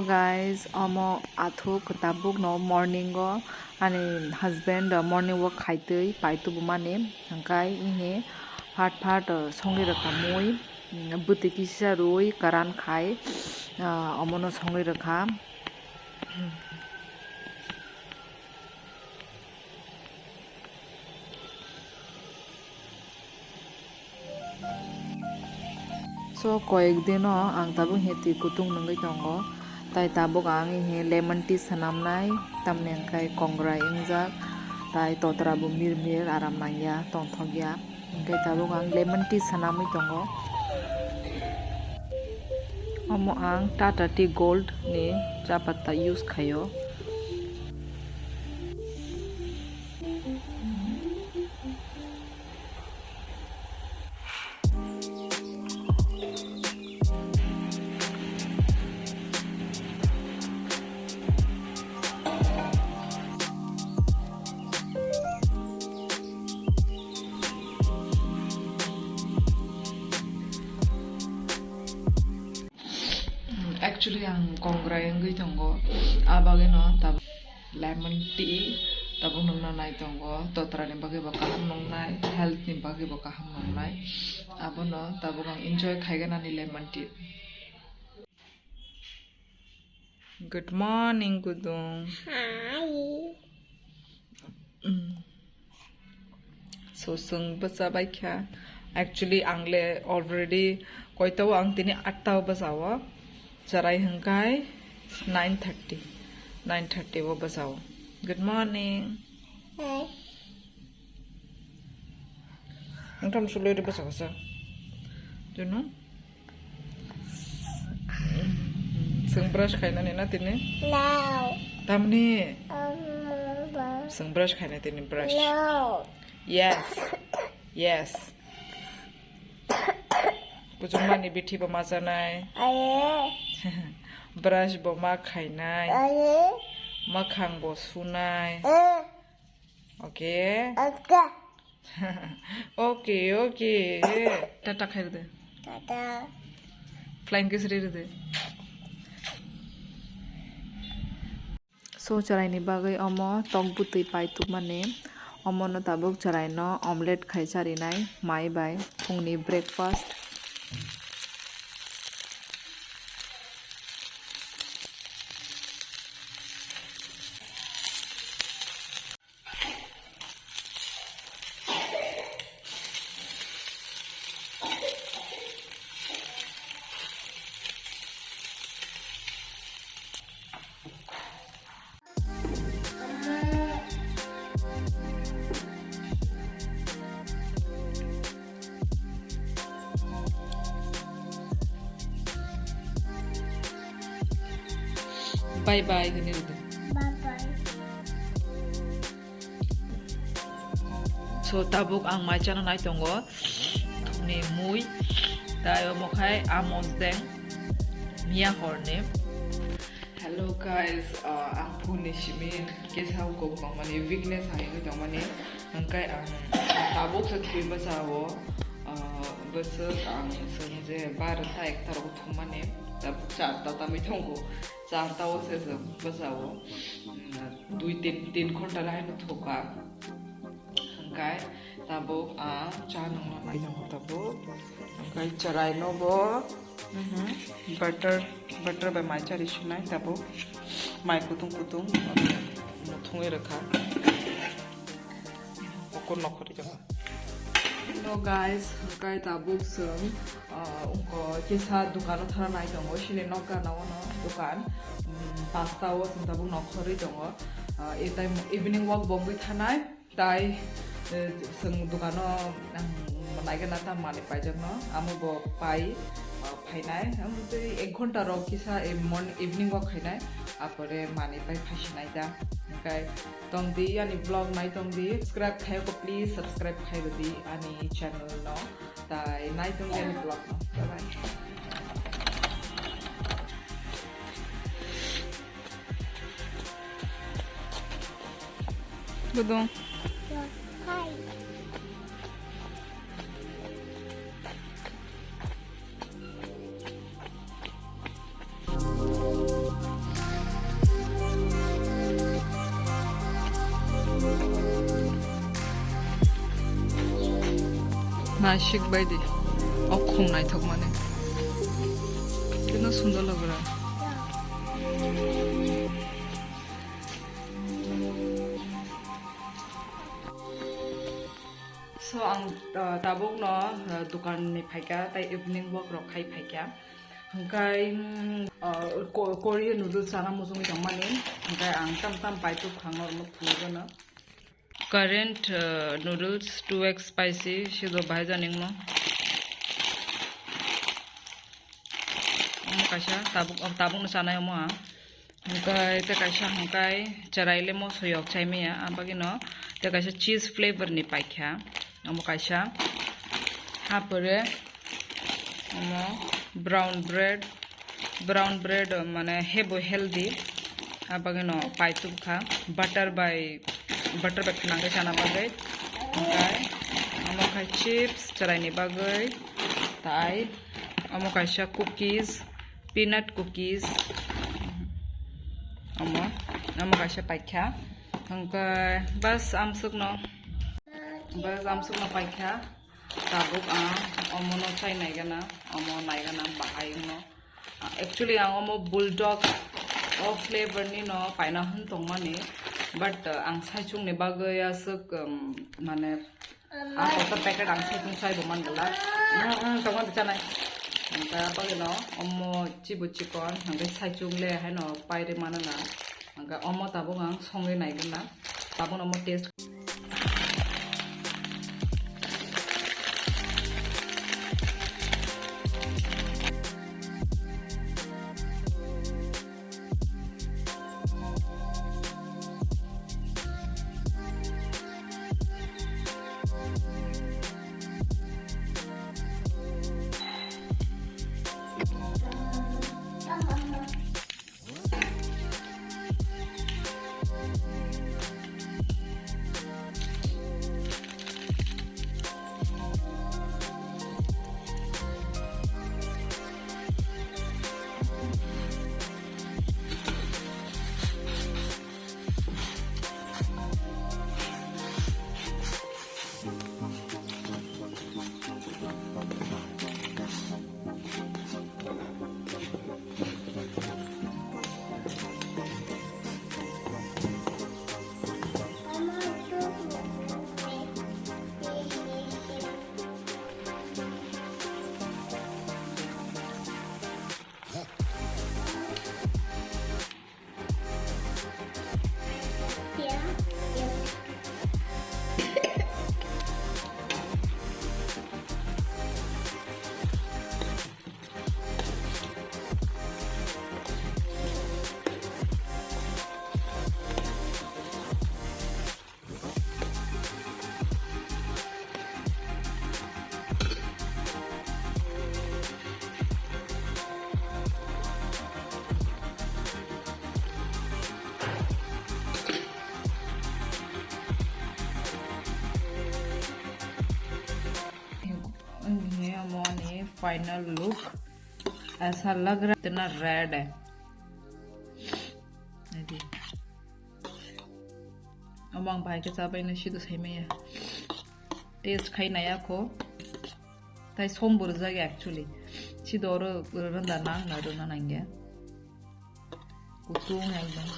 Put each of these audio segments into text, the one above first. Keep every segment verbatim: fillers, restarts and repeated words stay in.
Guys, omo athuk tabuk no morning o ani husband morning walk khaitwi pai tubumani, hwnkhe ihe phat phat songwi rwkha mui, bwtwi kisa rwi kwran khai, omono songwi rwkha. So, koyek dino ang tabuk he twi kutung nungwi tongo, tai tabuk ang he lemon tea swnamnai, tamni hwnkhe kongrai wngjak, tai totra bo mir mir aram nangya, tongthokya, hwnkhe tabuk ang lemon tea swnamwi tongo. Omo ang Tata Tea Gold ni cha patta use khaio. Actually, ang kongrai wngwi tongo, a bagwino tabuk lemon tea tabuk nungna nai tongo, totrani bagwi bo kaham nungnai, health ni bagwi bo kaham nungnai, abono tabuk ang enjoy khaiganani lemon tea. Good morning, Gudung. Hi. Mm. So, chwng bwcha bai kha. Actually, ang le already koita o, ang tini atta o bwcha o. Cherai hwnkhe nine thirty. Nine thirty o bwcha o. Good morning. Hi. Ang tam suloi de bwcha bwcha. Junu? Chwng brush khainani na tini? No. Tamni? Um, no. Chwng brush khaina tini brush. No. Yes. Yes. Kuchukmani bithi bo ma chanai. Aye. Brush bo ma khainai. Aye. Makhang bo sunai. Eh. Okay. Okay. Okay, okay. Tata khai rwdi. Tata. Flying kiss ri rwdi. So, chwraini bagwi omo tok bwtwi pai tubmani. Omono tabuk chwraino omelette khai charinai mai bai phungni breakfast. Bye bye hwnwi rwdi. Bye bye. So, tabuk ang mai chana nai tongo. Thokni mui. Tai omo khai amo deng. Miya horni. Hello guys, uh, ang phone ni simi kesa kok tongmani, weakness hai wngwi tongmani. Hwnkhe ang tabuk se thwi bwsa o, uh, bwswk ang se je barota ekta rogo thumani, tabuk charta tamwi tongo. Charta o se se bwsa o, mm, dui tin, tin ghonta lahai no thoka. Hwnkhe tabuk ang cha nungna nai tongo tabuk. Hwnkhe chwrai no bo, mhm, butter, butter bai mai chari sinai tabuk. Mai kutung kutung no thungwi rwkha. Kukur nokhorwi jaga. Hello guys, hwnkhe tabuk chwng, ah, wngkha kisa dukano thana nai tongo, chini nok gana ono dukan, mm, pasta o chwng tabuk nokhorwi tongo. Ah, e time evening walk bo wngwi thanai. Tai, eh, chwng dukano, um, naigana ta manwi paijakno, amo bo pai, uh, phainai, amo tei ek ghonta rok kisa, eh, morning, evening walk khainai, apore manwi pai phaisinai ta. Hwnkhe tongdi ani vlog nai tongdi, subscribe khaiyokho, please subscribe khairwdi ani channel no, tai nai tongdi ani vlog no. Bye bye. Gudung. Hi. Nashik bai di. O khum naithok mani. Kino sundor logra. So ang, uh, tabuk no, uh, dukan ni phaikha, tai evening walk rok khai phaikha. Hwnkhe, mm, uh, Ko-, Korean noodles sana muchungwi tongmani. Hwnkhe ang tam tam paitub khangno rwno phunugano. Current, uh, noodles two X spicy, sido bahai janingno. Omo kaisa tabuk, tabukno chanai omo ang. Hwnkhe tei kaisa hwnkhe chwrai le moso yok chai maya, ah bagwino tei kaisa cheese flavor ni paikha. Omo kaisa. Hapore omo brown bread, brown bread mane hebo healthy. Ah bagwino paitub kha butter bai, butter bai khnang khe chana bagwi. Hwnkhe omo khai chips chwrai ni bagwi. Tai omo kaisa cookies, peanut cookies. Omo, omo kaisa paikha. Hwnkhe bas amsukno, bas amsukno paikha. Tabuk ang omono chai naigana, omo naigana bahai wngno. Actually ang omo bulldog o flavor ni no paina hwn tongmani, but, uh, ang saichung ni bagwi aswk, um, mane ang kotor packet ang saichung sai bo man gala. Mm, mm, tongo da chanai. Hwnkhe bagwi no omo chibo chikon, hwnkhe saichung le haino pairi mano na. Hwnkhe omo tabuk ang songwi naigwna. Tabuk no omo taste. Ini omo ni final look. Aisa lag raha hai, itna red hai. Ini. Omo ang bahai khe chabaino, sido saimaya. Taste khai naya kho. Tai som bo rwjak ya actually. Sido oro rwna da nang na rwna nangya. Kutung ekdom.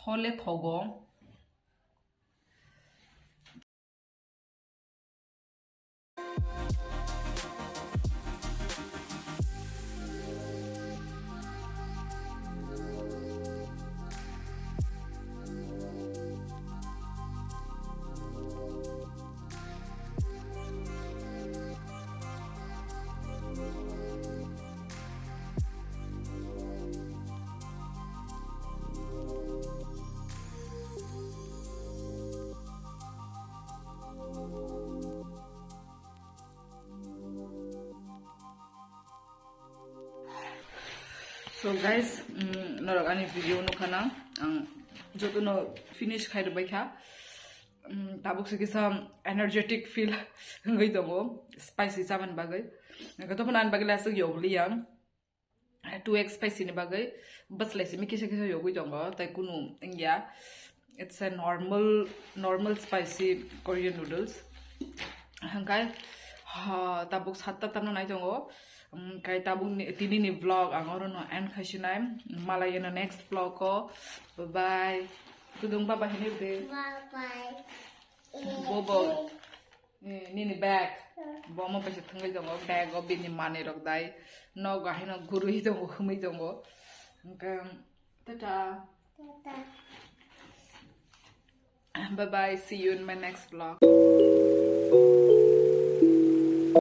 Thole thogo. So guys, mm, norok ani video nukha na, ang jotono finish khai rwbaikha. Tabuk se kisa energetic feel wngwi tongo spicy chamani bagwi. Hwnkhe tobo nani bagwi le aswk yogli yang. Two X spicy ni bagwi bwslai simi kisa kisa yogwi tongo, tai kunu wngya. It's a normal, normal spicy Korean noodles. Hwnkhe, ha, tabuk satta tamno nai tongo. Hwnkhe tabuk ni, tini ni vlog ang oro no end khai sinai. Malai eno next vlog o. Bye bye. Kudung baba hinir de. Bye bye. Bobo. Ni, nini bag. Bo omo paisa thwngwi tongo. Bag o bini manwi rok dai. Nogo haino gurui tongo, humui tongo. Hwnkhe, tata. Tata. Bye bye. See you in my next vlog.